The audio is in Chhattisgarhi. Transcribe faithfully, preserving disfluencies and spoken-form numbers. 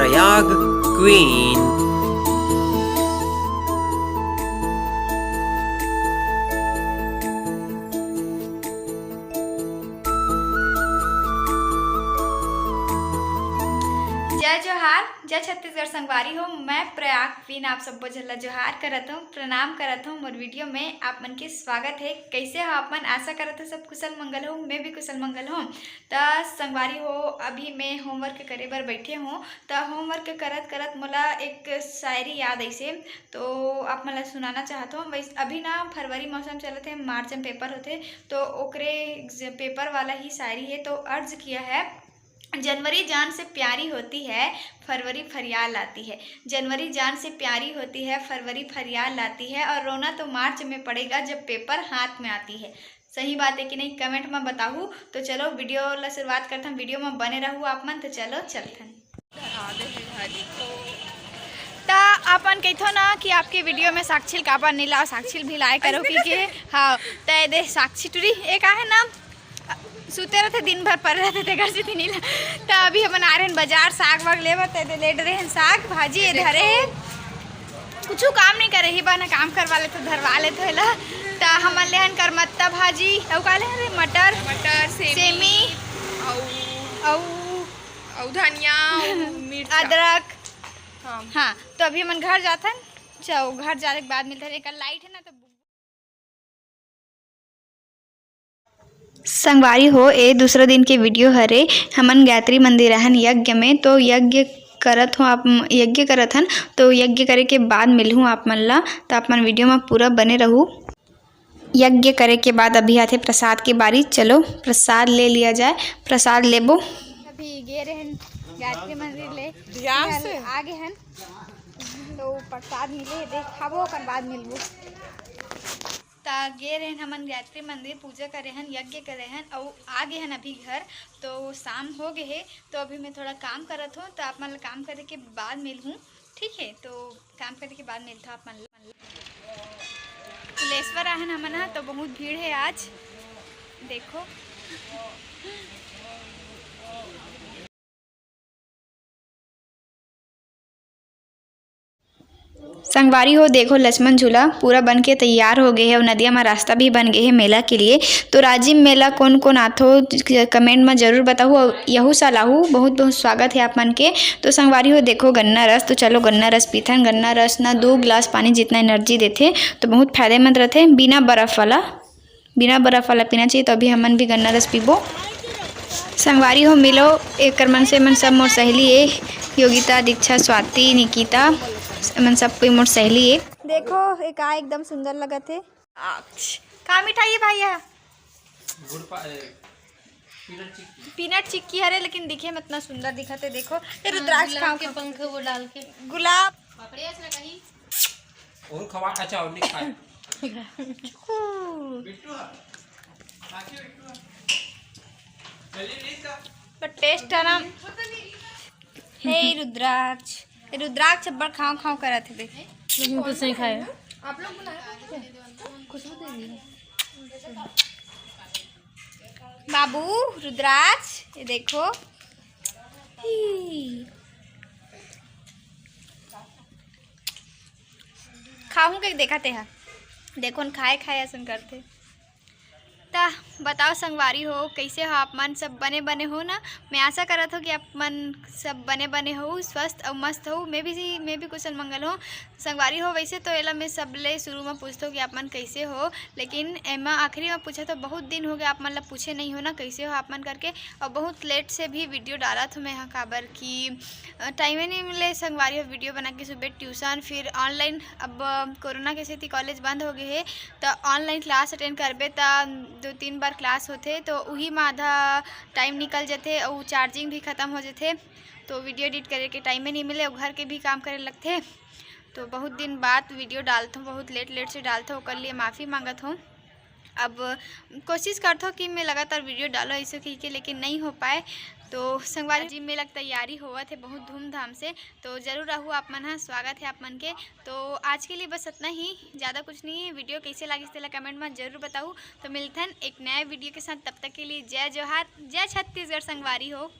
प्रयाग क्वीन। जय जोहार, जय छत्तीसगढ़ संगवारी हो। मैं प्रयाग क्वीन आप सब्बो झन ला जोहार करत हूँ, प्रणाम करत हूँ। मोर वीडियो में आप मन के स्वागत है। कैसे हो आप मन? आशा करत हूँ सब कुशल मंगल हो। मैं भी कुशल मंगल हूँ। त संगवारी हो, अभी मैं होमवर्क करे बर बैठे हूँ। त होमवर्क करत करत मोला एक शायरी याद आइसे, तो आप मन ला सुनाना चाहत हूँ। वैस-, अभी ना फरवरी मौसम चलत है, मार्च में पेपर होथे, तो ओकरे ज-, पेपर वाला ही शायरी है। तो अर्ज किया है, जनवरी जान से प्यारी होती है, फरवरी फरियाल लाती है। जनवरी जान से प्यारी होती है, फरवरी फरियाल लाती है, और रोना तो मार्च में पड़ेगा जब पेपर हाथ में आती है। सही बात है कि नहीं, कमेंट में बताहू। तो चलो वीडियो ला शुरुआत करथन, वीडियो में बने रहू आप मन। तो चलो चलथन। त अपन कहिथो ना कि आपके वीडियो में साक्षी ल काबर नहीं लाओ, साक्षी ल भी लाए करो कि के। हाँ, त ए दे साक्षी टुरी, ए का है नाम? सुते रहते, दिन भर पड़े रहते, तेकर से नहीं ला। त अभी हमन आ रहे हैं बाजार साग वाग लेबर, त ए दे लेट रहे हैं साग भाजी, ए धरे है। कुछ काम नहीं करे ही बा ना, काम करवा लेते, धरवा लेते होला। त हमन ले हन करमत्ता भाजी, अउ का ले हन रे? मटर, मटर, सेमी, सेमी, अउ अउ अउ धनिया, अउ मिर्चा। अदरक। हाँ। हाँ, तो अभी हमन घर जाथन। चलो, घर जाने के बाद मिलते हैं। एकर लाइट है ना, तो संगवारी हो, ए दूसरा दिन के वीडियो हरे। हमन गायत्री मंदिर आहन यज्ञ में, तो यज्ञ करत हो आप, यज्ञ करत हन, तो यज्ञ करे के बाद मिलहूँ आप मन ला। तो आप मन वीडियो में पूरा बने रहू। यज्ञ करे के बाद अभी आथे प्रसाद के बारी। चलो प्रसाद ले लिया जाए, प्रसाद लेबो। अभी गे रहन गायत्री मंदिर ले, बिहार से। आ गे हन, तो प्रसाद मिले, दे खाबो, ओकर बाद मिलबो। त गे रहन हमन गायत्री मंदिर, पूजा करे हन, यज्ञ करे हन, अउ आ गे हन अभी घर। तो शाम हो गे हे, तो अभी मैं थोड़ा काम करत हूँ, तो आप मन ला काम करे के बाद मिलहूँ, ठीक है? तो काम करे के बाद मिलता आप मन ला। कुलेश्वर आहन हमन ह, तो बहुत भीड़ है आज। देखो संगवारी हो, देखो लक्ष्मण झूला पूरा बन के तैयार हो गए है और नदिया में रास्ता भी बन गए है मेला के लिए। तो राजिम मेला कौन कौन आथो, कमेंट में जरूर बताहू। और यहू साल आहू, बहुत बहुत स्वागत है आप मन के। तो संगवारी हो, देखो गन्ना रस, तो चलो गन्ना रस पीथन। गन्ना रस ना दो गिलास पानी जितना एनर्जी देथे, तो बहुत फायदेमंद रहथे। बिना बर्फ वाला, बिना बर्फ वाला पीना चाहिए। तो अभी हमन भी गन्ना रस पीबो। संगवारी हो मिलो, एकर मन से मन सब मोर सहेली ए, योगिता, दीक्षा, स्वाति, निकिता, मन सब कोई मोर सहेली ए। देखो एका एकदम सुंदर लगत हे। आक्ष। का मिठाई है भैया? गुड़ पा-, ए, पीनट चिक्की। पीनट चिक्की हरे, लेकिन दिखे में इतना सुंदर दिखत है। देखो ये हाँ, रुद्राक्ष गुलाब खाओ, के खाओ। पंख वो डाल के। गुलाब। पकड़े अस ना कहीं। और खवा, अच्छा, और नहीं खाए। बिट्टू, खा के बिट्टू। चलिए, नहीं खा। पर टेस्ट है ना। हे रुद्राक्ष, रुद्राक्ष अब्बड़ खाओ खाओ करत हे। लेकिन कुछ नहीं खाया। आप लोग बनाए हो? खुशबू दे दी। बाबू रुद्राक्ष, ये देखो। ही। खाहूं के देखा तेहा। देखो न खाए खाए असन करथे। त बताओ संगवारी हो, कैसे हो आप मन? सब बने बने हो ना? मैं आशा करत हो कि आप मन सब बने बने हो, स्वस्थ अउ मस्त हो। मैं भी, मैं भी कुशल मंगल हो। संगवारी हो, वैसे तो एला मैं सबले शुरू में पूछथो कि आप मन कैसे हो, लेकिन एमा आखिरी में पूछा तो बहुत दिन हो गया आप मन ला पूछे नहीं हो ना, कैसे हो आप मन करके। और बहुत लेट से भी वीडियो डालत हो मैं हा, काबर कि अ, टाइमे नहीं मिले संगवारी हो वीडियो बना के। सुबह ट्यूशन, फिर ऑनलाइन, अब अ, कोरोना के सेती कॉलेज बंद हो गए हे, त ऑनलाइन क्लास अटेंड करबे त दो तीन बार क्लास होथे, तो उही में आधा टाइम निकल जथे, अउ चार्जिंग भी खत्म हो जथे, तो वीडियो एडिट करे के टाइमे नहीं मिले, अउ घर के भी काम करे लगथे। तो बहुत दिन बाद वीडियो डालथों, बहुत लेट लेट से डालथों, ओकर लिए माफ़ी मांगत हूँ। अब कोशिश करथों कि मैं लगातार वीडियो डालो ऐसे कह के, लेकिन नहीं हो पाए। तो संगवारी जी, मेला के तैयारी होवत है बहुत धूमधाम से, तो जरूर रहू आप मन ह, स्वागत है आप मन के। तो आज के लिए बस इतना ही, ज़्यादा कुछ नहीं है। वीडियो कैसे लागिस तेला कमेंट में जरूर बताऊ। तो मिलथन एक नया वीडियो के साथ, तब तक के लिए जय जोहार, जय छत्तीसगढ़ संगवारी हो।